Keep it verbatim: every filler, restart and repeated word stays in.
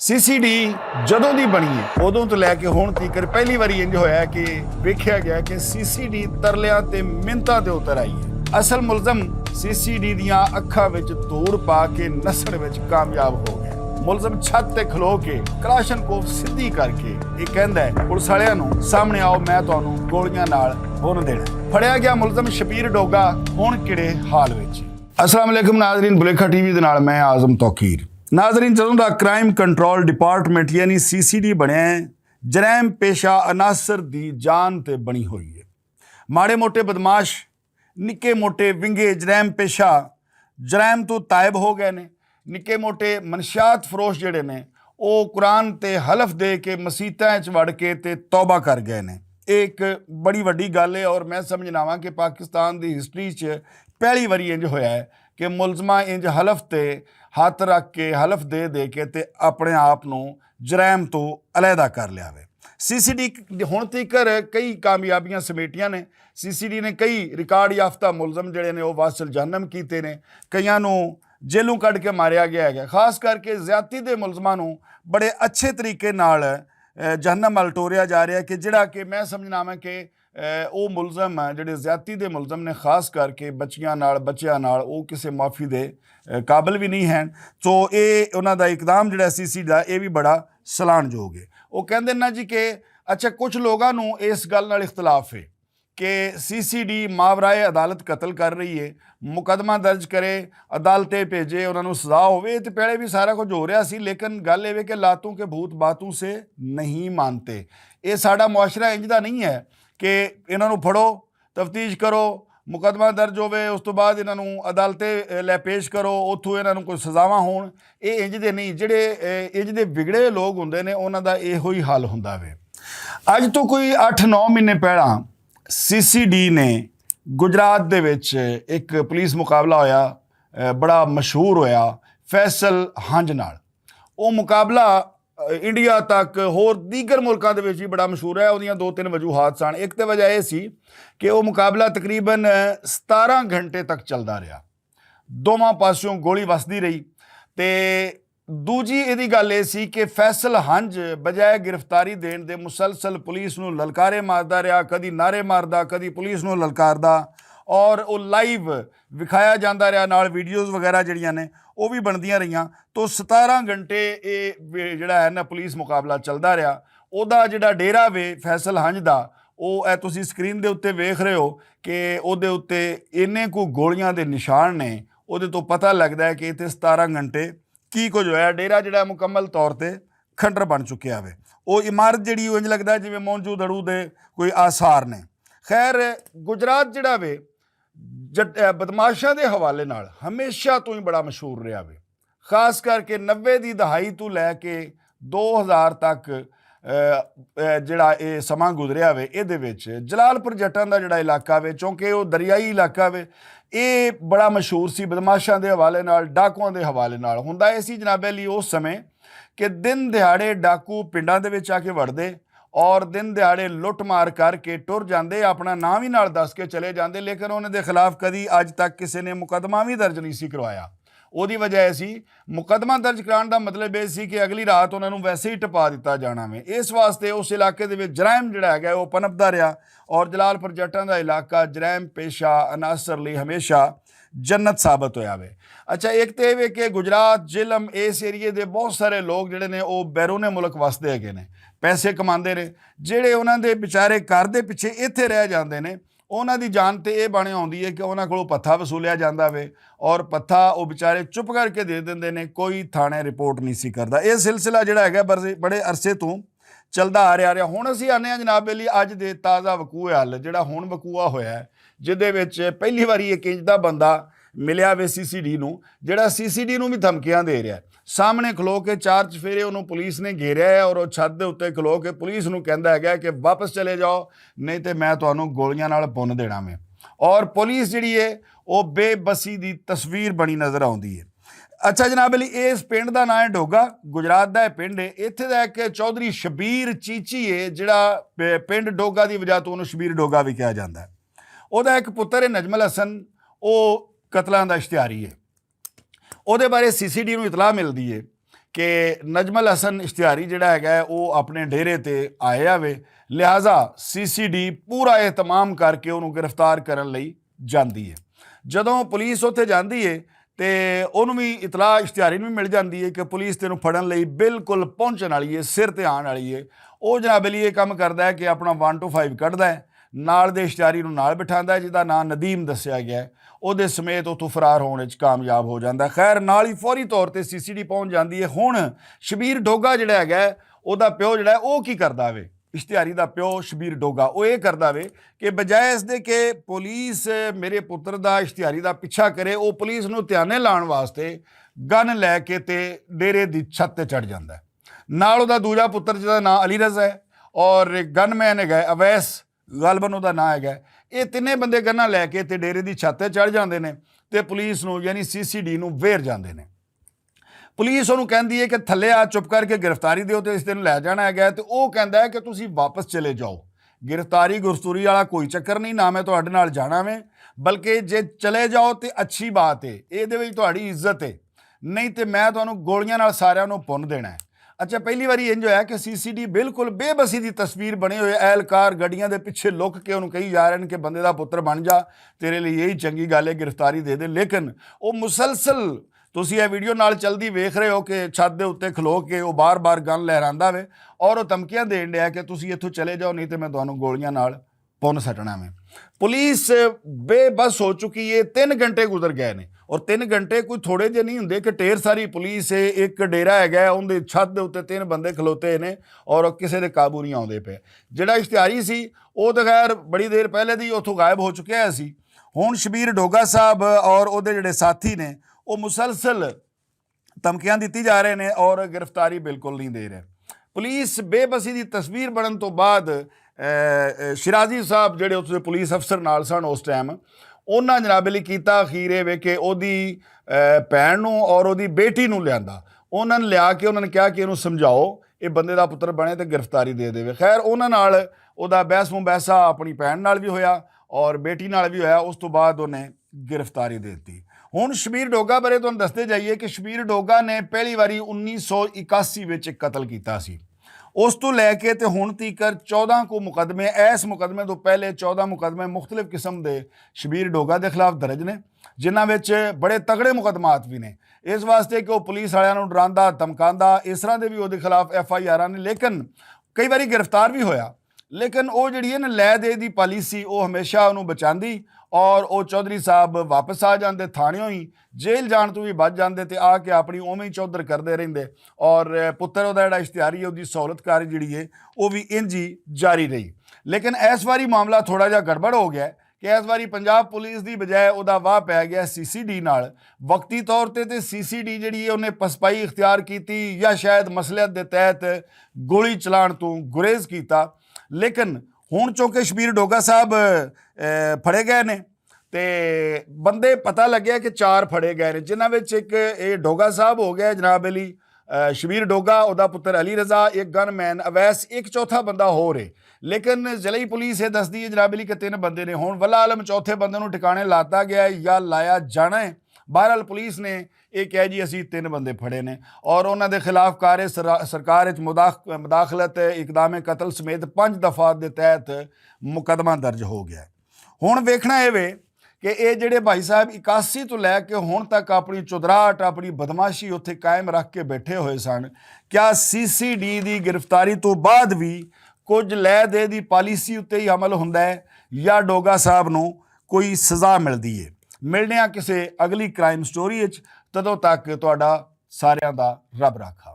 سی سی ڈی جدوں دی بنی ہے، ادوں تو لے کے ہن تیکر پہلی واری انج ہویا ہے کہ ویکھیا گیا کہ سی سی ڈی ترلیاں تے منتاں تے اتر آئی ہے۔ اصل ملزم سی سی ڈی دیاں اکھاں وچ دھور پا کے نسن وچ کامیاب ہو گیا۔ ملزم چھت تے کھلو کے کلاشن کوف سدھی کر کے یہ کہندا ہے، "پولیس والیاں نوں سامنے آؤ، میں تانوں گولیاں نال بھن دینا۔" پھڑیا گیا ملزم شبیر ڈوگا ہن کیڑے حال وچ؟ السلام علیکم ناظرین، بلیکھا ٹی وی دے نال میں اعظم توقیر۔ ناظرین، جدوں دا کرائم کنٹرول ڈپارٹمنٹ یعنی سی سی ڈی بنیا ہے، جرائم پیشہ عناصر دی جان تے بنی ہوئی ہے۔ ماڑے موٹے بدمعاش، نکے موٹے ونگے جرائم پیشہ جرائم تو تائب ہو گئے نے۔ نکے موٹے منشیات فروش جڑے نے، او قرآن تے حلف دے کے مسیتاں وچ وڑ کے تے توبہ کر گئے نے۔ اے ایک بڑی وڈی گل ہے اور میں سمجھنا واں کہ پاکستان دی ہسٹری چ پہلی واری انج ہویا ہے کہ ملزماں انج حلف تے ہاتھ رکھ کے، حلف دے دے کے تے اپنے آپ نوں جرائم تو علیحدہ کر لیا وے۔ سی سی ڈی ہن تیکر کئی کامیابیاں سمیٹیاں نے۔ سی سی ڈی نے کئی ریکارڈ یافتہ ملزم جڑے نے، او واصل جہنم کیتے نے، کئیاں نوں جیلوں کڈ کے ماریا گیا ہے۔ خاص کر کے زیادتی دے ملزماں نوں بڑے اچھے طریقے نال، اے، جہنم ول ٹوریا جا رہیا ہے کہ جڑا کہ میں سمجھنا میں کہ، اے، او ملزم ہے جڑے زیادتی دے ملزم نے، خاص کر کے بچیاں نال، بچیاں نال، او کسے معافی دے، اے، قابل بھی نہیں ہیں۔ سو اے انہاں دا اقدام جڑا سی سی دا، اے بھی بڑا سلان جوگ ہے۔ او کہندے نا جی کہ اچھا، کچھ لوگاں نوں اس گل نال اختلاف ہے کہ سی سی ڈی ماورائے عدالت قتل کر رہی ہے، مقدمہ درج کرے، عدالتیں بھیجے، انہاں نوں سزا ہووے۔ تے پہلے بھی سارا کچھ ہو رہیا سی، لیکن گل اے وے کہ لاتوں کے بھوت باتوں سے نہیں مانتے۔ اے ساڈا معاشرہ انج دا نہیں ہے کہ انہاں نوں پھڑو، تفتیش کرو، مقدمہ درج ہووے، اس تو بعد انہاں نوں عدالتیں، اے، لے پیش کرو، اتھوں انہاں نوں کوئی سزاواں ہون۔ اے انج دے نہیں، جڑے، اے، انج دے وگڑے لوگ ہوندے نے، انہاں دا ایہو ہی حال ہوندا وے۔ اج تو کوئی اٹھ نو مہینے پہلاں سی سی ڈی نے گجرات دے وچ ایک پولیس مقابلہ ہویا، اے، بڑا مشہور ہویا فیصل ہنج نال۔ او مقابلہ، اے، انڈیا تک ہور دیگر ملکاں دے وچ بھی بڑا مشہور ہے۔ اودیاں دو تین وجوہات سن۔ ایک تے وجہ اے سی کہ او مقابلہ تقریباً ستارہ گھنٹے تک چلدا رہیا۔ دوواں پاسیوں گولی وسدی رہی۔ تے دوجی ایہدی گل اے سی کہ فیصل ہنج بجائے گرفتاری دین دے مسلسل پولیس نوں للکارے ماردا رہیا، کدی نعرے ماردا، کدی پولیس نوں للکاردا، اور او لائیو وکھایا جاندا رہیا، نال ویڈیوز وغیرہ جڑیاں نے او بھی بندیاں رہیاں۔ تو ستارہ گھنٹے اے وے-، جڑا ہے نا پولیس مقابلہ چلدا رہیا۔ اودا جڑا ڈیرا وے فیصل ہنج دا، او اے تسی سکرین دے اُتے ویکھ رہے ہو کہ اودے اُتے اینے کو گولیاں دے نشان نے۔ اودے تو پتہ لگدا ہے کہ اتھے ستارہ گھنٹے کی کچھ ہویا۔ ڈیرا جڑا مکمل طور تے کھنڈر بن چکیا ہوئے۔ او عمارت جڑی او انج لگدا ہے جویں مونجو دڑو دے کوئی آثار نے۔ خیر، گجرات جڑا وے جٹ-، اے، بدمعاشاں دے حوالے نال ہمیشہ تو ہی بڑا مشہور رہیا وے۔ خاص کر کے نوے دی دہائی تو لے کے دو ہزار تک، اے، اے، جڑا اے سماں گزریا وے، اے دے وچ جلال پور جٹاں دا جڑا علاقہ وے، چونکہ او دریائی علاقہ وے، اے بڑا مشہور سی بدمعاشاں دے حوالے نال، ڈاکواں دے حوالے نال۔ ہوندا اے سی جناب علی اس سمے کہ دن دہاڑے ڈاکو پنڈاں دے وچ آ کے وڑدے اور دن دہاڑے لٹ مار کر کے ٹر جاندے، اپنا نام ہی نال دس کے چلے جاندے، لیکن انہاں دے خلاف کدی اج تک کسے نے مقدمہ بھی درج نہیں سی کروایا۔ اودی وجہ اے سی، مقدمہ درج کران دا مطلب اے سی کہ اگلی رات انہاں نوں ویسے ہی ٹپا دتا جانا وے۔ اس واسطے اس علاقے دے وچ جرائم جڑا ہے او پنپدا رہیا اور جلال پور جٹاں دا علاقہ جرائم پیشہ عناصر لئی ہمیشہ جنت ثابت ہویا وے۔ اچھا، ایک تے وے کہ گجرات، جلم، اس ایریے دے بہت سارے لوگ جڑے نے او بیرون ملک وسدے ہیگے نے، پیسے کماندے نے، جڑے انہاں دے بیچارے گھر دے پچھے ایتھے رہ جاندے نے، انہاں دی جان تے اے بنے ہوندی ہے کہ انہاں کولوں پتھا وصولیا جاندا وے اور پتھا او بیچارے چپ کر کے دے دیندے نے، کوئی تھانے رپورٹ نہیں سی کردا۔ اے سلسلہ جڑا ہے بڑے عرصے توں چلدا آ رہیا رہیا۔ ہن اسی آنے ہاں جناب علی اج دے تازہ وقوع حال جڑا ہن وقوع ہویا ہے، جدے وچ پہلی واری ایک انج دا بندہ ملیا وے سی سی ڈی نوں، جڑا سی سی ڈی نوں بھی دھمکیاں دے رہیا ہے۔ سامنے کھلو کے چار چفیرے انہوں پولیس نے گھیریا ہے اور وہ چھت دے اُتے کھلو کے پولیس نوں کہندا ہے گیا کہ واپس چلے جاؤ، نہیں تے میں تانوں گولیاں نال بھن دینا میں۔ اور پولیس جڑی ہے، وہ بے بسی دی تصویر بنی نظر آندی ہے۔ اچھا جناب علی، اس پنڈ دا نام ہے ڈوگا، گجرات دا ہے پنڈ ہے۔ ایتھے دا ایک چوہدری شبیر چیچی ہے، جڑا پ-، پنڈ ڈوگا دی وجہ تو انہوں شبیر ڈوگا بھی کہا جاندا ہے۔ او دا ایک پتر ہے نجم الحسن، او قتلاں دا اشتہاری ہے۔ او دے بارے سی سی ڈی نوں اطلاع ملدی ہے کہ نجمل حسن اشتہاری جڑا ہے او اپنے ڈیرے تے آیا وے، لہذا سی سی ڈی پورا اہتمام کر کے انہوں گرفتار کرن لئی جاندی ہے۔ جدوں پولیس اتھے جاندی ہے تے انہوں بھی اطلاع اشتہاری نوں بھی مل جاندی ہے کہ پولیس تینوں پھڑن لئی بالکل پہنچن والی ہے، سر تے آن والی ہے۔ او جناب علی یہ کم کردا ہے کہ اپنا ون ٹو فائیو کڈدا ہے، نال دے اشتہاری نوں نال بٹھاندا ہے، جس دا ناں ندیم دسیا گیا ہے۔ او دے سمیت اتھوں فرار ہون وچ کامیاب ہو جاندا ہے۔ خیر، نال ہی فوری طور تے سی سی ڈی پہنچ جاندی ہے۔ ہن شبیر ڈوگا جڑا ہے، او دا پیو جڑا ہے، او کی کردا وے؟ اشتہاری دا پیو شبیر ڈوگا او اے کردا وے کہ بجائے اس دے کہ پولیس میرے پتر دا، اشتہاری دا پچھا کرے، او پولیس نوں تیانے لان واسطے گن لے کے تے ڈیرے دی چھت تے چڑھ جاندا ہے۔ نال او دا دوجا پتر جس دا ناں علی رضا ہے اور گن مین ہے اویس، غالباً او دا ناں ہے۔ اے تینے بندے گناں لے کے تے ڈیرے دی چھت تے چڑھ جاندے نے تے پولیس نوں یعنی سی سی ڈی نوں ویر جاندے نے۔ پولیس انہوں کہندی ہے کہ تھلے آ، چپ کر کے گرفتاری دیو تے اس دن لے جانا ہے۔ تے او کہندا ہے کہ تسی واپس چلے جاؤ، گرفتاری گرفتوری والا کوئی چکر نہیں، نہ میں تہاڈے نال جانا وے، بلکہ جے چلے جاؤ تے اچھی بات ہے، اے دے وچ تہاڈی عزت ہے، نہیں تے میں تانوں گولیاں نال ساریاں نوں پن دینا ہے۔ اچھا، پہلی واری انج ہویا کہ سی سی ڈی بالکل بے بسی دی تصویر بنے ہوئے اہلکار گڈیاں دے پیچھے لک کے انہوں کہی جا رہے ہیں کہ بندے دا پتر بن جا، تیرے لیے یہی چنگی گل ہے، گرفتاری دے دے۔ لیکن او مسلسل، تسی اے ویڈیو نال چلدی ویکھ رہے ہو کہ چھت دے اُتے کھلو کے او بار بار گن لہراندا وے اور او دھمکیاں دین ڈیا کہ تسی اتھوں چلے جاؤ، نہیں تے میں تانوں گولیاں نال پن سٹنا وے۔ پولیس بے بس ہو چکی ہے، تین گھنٹے گزر گئے نے اور تین گھنٹے کوئی تھوڑے جے نہیں ہوندے کہ ڈھیر ساری پولیس ہے، ایک ڈیرا ہے گیا، اون دے چھت دے اُتے تین بندے کھلوتے نے اور کسے دے قابو نہیں آوندے پے۔ جڑا اشتہاری سی، او تے خیر بڑی دیر پہلے دی اتھوں غائب ہو چکیا سی۔ ہن شبیر ڈوگا صاحب اور او دے جڑے ساتھی نے، او مسلسل دھمکیاں دتی جا رہے نے اور گرفتاری بالکل نہیں دے رہے۔ پولیس بے بسی دی تصویر بنن تو بعد، اے، اے، شیرازی صاحب جڑے اس دے پولیس افسر نال سن اس ٹائم، انہاں جناب علی کیتا اخیر اے وے کہ او دی، اے، بھین نوں اور او دی بیٹی نوں لیاندا۔ انہاں نے لیا کے انہاں نے کہا کہ انہوں سمجھاؤ، اے بندے دا پتر بنے تے گرفتاری دے دے۔ خیر، انہاں نال او دا بحث مباحثہ اپنی بھین نال وی ہویا اور بیٹی نال وی ہویا۔ اس تو بعد انہیں گرفتاری دے دتی۔ ہن شبیر ڈوگا بارے تہانوں دسدے جائیے کہ شبیر ڈوگا نے پہلی واری انیس سو اکاسی وچ اک قتل کیتا سی۔ اس تو لے کے تے ہن تیکر چودہ کو مقدمے، ایس مقدمے تو پہلے چودہ مقدمے مختلف قسم دے شبیر ڈوگا دے خلاف درج نے، جنہاں وچ بڑے تگڑے مقدمات وی نے۔ اس واسطے کہ او پولیس والیاں نوں ڈراندا، دھمکاندا، اس طرح دے وی اودے خلاف ایف آئی آراں نے، لیکن کئی واری گرفتار وی ہویا۔ لیکن او جڑی ہے نا لے دے دی پالیسی، او ہمیشہ انہوں بچاندی اور او چودھری صاحب واپس آ جاندے، تھانیوں ہی جیل جان تو وی بچ جاندے تے آ کے اپنی اوویں چودھر کردے رہندے۔ اور پتر اودا جڑا اشتہاری ہے، اودی سہولت کاری جڑی ہے، او وی انج ہی جاری رہی۔ لیکن اس واری معاملہ تھوڑا جہا گڑبڑ ہو گیا ہے کہ اس واری پنجاب پولیس دی بجائے اودا واہ پے گیا سی سی ڈی نال۔ وقتی طور تے تے سی سی ڈی جڑی ہے انہیں پسپائی اختیار کیتی یا شاید مصلحت دے تحت گولی چلان تو گریز کیتا۔ لیکن ہن چونکہ شبیر ڈوگا صاحب، اے، پھڑے گئے نے تے بندے پتہ لگیا کہ چار پھڑے گئے نے، جنہاں وچ ایک اے ڈوگا صاحب ہو گیا جناب علی، اے، شبیر ڈوگا، اودا پتر علی رضا، ایک گن مین اویس، ایک چوتھا بندہ ہو رہے۔ لیکن ضلعی پولیس یہ دسدی ہے جناب علی کہ تین بندے نے۔ ہن واللہ عالم چوتھے بندے نوں ٹھکانے لاتا گیا ہے یا لایا جانا ہے۔ بہرحال پولیس نے یہ کہا جی اسی تین بندے پھڑے نے اور انہاں دے خلاف کار سرا-، سرکار وچ مداخ-، مداخلت، اقدام قتل سمیت پنج دفعات دے تحت مقدمہ درج ہو گیا ہے۔ ہن ویکھنا اے وے کہ اے جڑے بھائی صاحب اکاسی تو لے کے ہن تک اپنی چودراہٹ، اپنی بدمعاشی اتھے قائم رکھ کے بیٹھے ہوئے سن، کیا سی سی ڈی دی گرفتاری تو بعد وی کچھ لے دے دی پالیسی اتے ہی عمل ہوندا ہے یا ڈوگا صاحب نوں کوئی سزا ملدی ہے؟ ملنے آں کسے اگلی کرائم سٹوری اچ، تدوں تک تہاڈا ساریاں دا رب راکھا۔